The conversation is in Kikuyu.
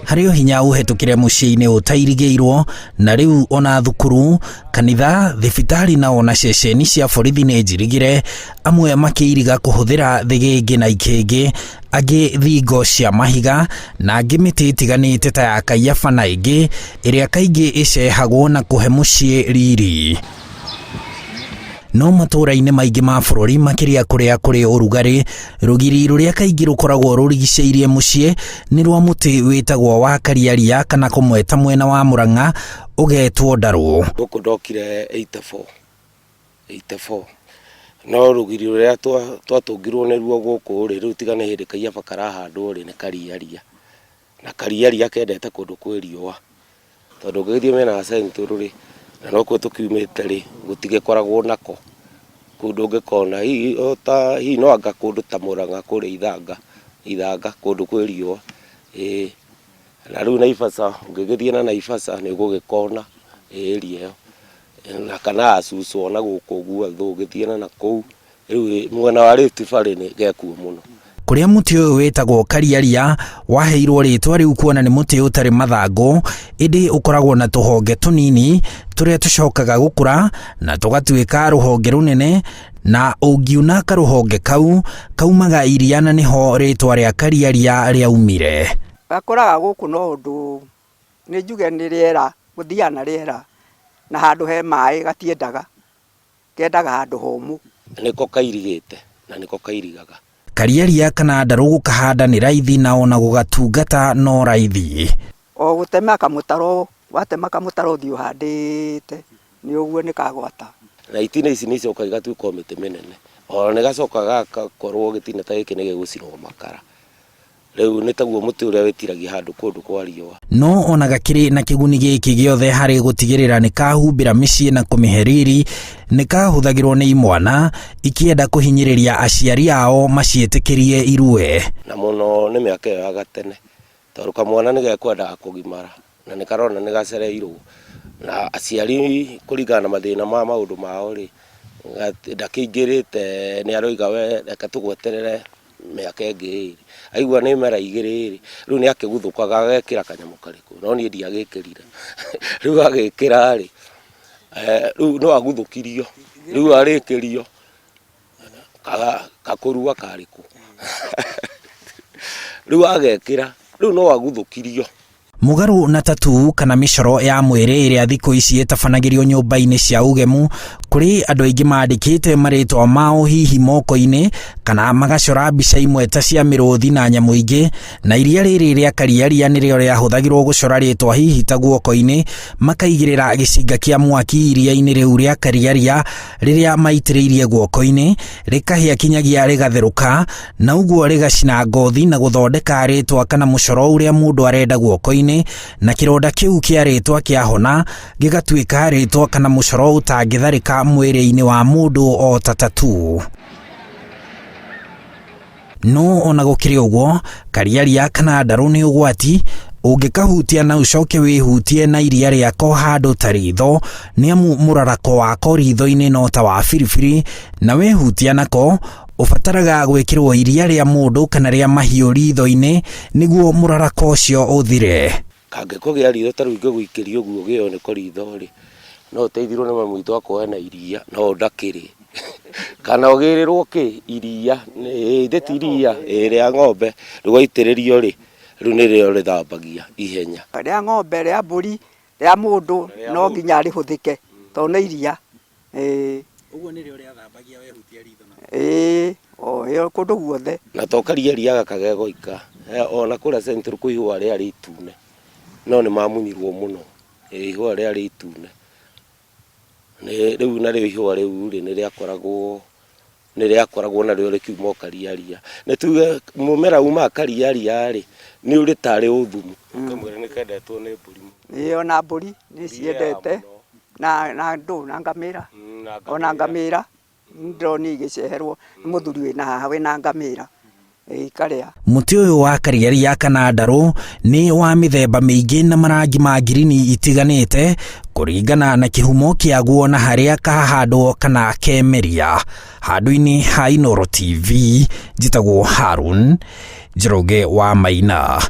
Harĩ o hinya ũhetũkĩre mũciĩ-inĩ ũtairigĩirwo, na rĩu ona thukuru, kanitha, thibitarĩ na ona ceceni cia borithi nĩ njirigĩre, amwe makĩiriga kũhũthĩra thĩgĩngĩ na ikĩngĩ, angĩ thingo cia mahiga, na angĩ mĩtĩ ĩtiganĩte ta ya kaiyaba na ĩngĩ, ĩrĩa kaingĩ ĩcehagwo na kũhe mũciĩ riri. No matũũra-inĩ maingĩ ma bũrũri makĩria kũrĩa kũrĩ ũrugarĩ, rũgiri rũrĩa kaingĩ rũkoragwo rũrigicĩirie mũciĩ nĩ rwa mũtĩ wĩtagwo wa kariaria kana kũmwe ta mwena wa Mũrang'a ũgetwo ndarũ. Gũkũ ndokire 84, 84 no rũgiri rũrĩa twatũngirwo nĩruo gũkũ rĩ, rĩu tiga nĩ hĩndĩ kaiyaba karahandwo rĩ, nĩ kariaria. Na kariaria kendete kũndũ kwĩ riũa. Tondũ ũngĩgĩthiĩ mĩena ya Central rĩ, na nokuo tũkiumĩte rĩ, gũtigĩkoragwo nako, kũu ndũngĩkona, hihi o ta hihi no anga kũndũ ta Mũrang'a kũrĩa Ithanga, Ithanga kũndũ kwĩ riũa, ĩĩ. Na rĩu Naivasha, ũngĩgĩthiĩ na Naivasha nĩ ũgũgĩkona area ĩyo, na kana ya cucu ona gũkũ ũguo ũgĩthiĩ na nakũu. Rĩu mwena wa Rift Valley nĩ gekuo mũno. Kũrĩa mũtĩ ũyũ wĩtagwo kariaria waheirwo rĩtwa rĩu kuona nĩ mũtĩ ũtarĩ mathangũ ĩndĩ ũkoragwo na tũhonge tũnini tũrĩa tũcokaga gũkũra na tũgatuĩka rũhonge rũnene na ũngiuna karũhonge kau kaumaga iria na nĩho rĩtwa rĩa kariaria rĩaumire. Gakũraga gũkũ no ũndũ nĩ njuge nĩ rĩera, gũthiaga na rĩera na handũ he maĩ gatiendaga. Kendaga handũ homũ. Nĩko kairigĩte na nĩko kairigaga. Kariaria kana ndarũ gũkahanda nĩ raithi na ona gũgatungata no raithi. O gũtema kamũtaro, watema kamũtaro ũthiĩ ũhandĩte, nĩ ũguo nĩ kagwata. Na itina ici nĩ icokaga igatuĩka o mĩtĩ mĩnene. O na nĩ gacokaga gagakorwo gĩtina ta gĩkĩ nĩ gĩgũcinwo makara. Rĩu nĩ taguo mũtĩ ũrĩa wĩtiragia handũ kũndũ kwa riũa. No ona gakĩrĩ na kĩguni gĩkĩ gĩothe harĩ gũtigĩrĩra nĩ kahumbĩra mĩciĩ na kũmĩhe riri, nĩ kahũthagĩrwo nĩ imwana ikĩenda kũhinyĩrĩria aciari ao maciĩtĩkĩrie irue. Na mũno nĩ mĩaka ĩyo ya gatene, tondũ kamwana nĩ gekwendaga kũgimara na nĩ karona nĩ gacereirwo, na aciari kũringana na mathĩna ma maũndũ mao rĩ, ndakĩingĩrĩte nĩ aroiga we reke tũgweterere mĩaka ĩngĩ ĩrĩ, aigua nĩ mera igĩrĩ rĩ, rĩu nĩ akĩguthũkaga agekĩra kanyamũ karĩkũ, no niĩ ndiagĩkĩrire, rĩu agĩkĩra rĩ, rĩu no aguthũkirio, rĩu arĩkĩrio gakũrua karĩ kũ, rĩu agekĩra, rĩu no aguthũkirio. Mũgarũ na tattoo kana mĩcoro ya mwĩrĩ ĩrĩa thikũ ici ĩtabanagĩrio nyũmba-inĩ cia ũgemu, kũrĩ andũ aingĩ mandĩkĩte marĩtwa mao hihi moko-inĩ kana magacora mbica imwe ta cia mĩrũthi na nyamũ ingĩ, na iria rĩrĩ rĩa kariaria nĩrĩo rĩahũthagĩrwo gũcora rĩtwa hihi ta guoko-inĩ, makaigĩrĩra gĩcinga kĩa mwaki iria-inĩ rĩu rĩa kariaria rĩrĩa maitĩrĩirie guoko-inĩ, rĩkahĩa kinyagia rĩgatherũka, na ũguo rĩgacina ngothi na gũthondeka rĩtwa kana mũcoro ũrĩa mũndũ arenda guoko-inĩ, na kĩronda kĩu kĩa rĩtwa kĩahona, gĩgatuĩka rĩtwa kana mũcoro ũtangĩtharĩka mwĩrĩ-inĩ wa mũndũ o ta tattoo. No ona gũkĩrĩ ũguo, kariaria kana ndarũ nĩ ũgwati, ũngĩkahutia na ũcoke wĩhutie na iria rĩako handũ ta ritho, nĩamu mũrarako wako ritho-inĩ no ta wa biribiri, na wehutia nako, ũbataraga gwĩkĩrwo iria rĩa mũndũ kana rĩa mahiũ ritho-inĩ nĩguo mũrarako ũcio ũthire. Kangĩkũgĩa ritho ta rĩu ingĩgũikĩria ũguo ũgĩo nĩko ritho-rĩ, no ũteithirwo nĩ mami witũ akuoe na iria no ndakĩrĩ. Kana ũgĩrĩrwo kĩ iria, ĩĩ ti iria, ĩĩ rĩa ng'ombe, rĩu waitĩrĩrio-rĩ, rĩu nĩrĩo rĩthambagia ihenya. Rĩa ng'ombe, rĩa mbũri, rĩa mũndũ no nginya rĩhũthĩke tondũ nĩ iria. Ĩĩ. Ũguo nĩrĩo rĩathambagia wehutia ritho na. Ĩĩ, o ĩyo kũndũ guothe. Na to karia ria gaka ge goika, ona kũrĩa Central kwĩ ihũa rĩarĩ itune, no nĩ mamunyirwo mũno, ĩĩ ihũa rĩarĩ itune. Rĩu narĩo ihũa rĩu rĩ, nĩ rĩakoragwo nĩ rĩakoragwo narĩo rĩkiuma o kariaria. Nĩ tuge mũmera umaga kariaria rĩ, nĩ ũrĩ tarĩ ũthumu. Kamwĩrĩ nĩ kendetwo nĩ mbũri mũno. Ĩĩ ona mbũri nĩ ciendete na na ndũ na ngamĩra ona ngamĩra nĩ ndĩronire igĩceherwo nĩ mũthuri wĩna haha wĩna ngamĩra ikarĩa. Mũtĩ ũyũ wa kariaria kana ndarũ nĩ wa mĩthemba mĩingĩ na marangi ma ngirini itiganĩte kũringana na kĩhumo kĩaguo na harĩa kahandwo kana kemeria. Handũ-inĩ ha Inooro TV, njĩtagwo Harun Njoroge wa Maina.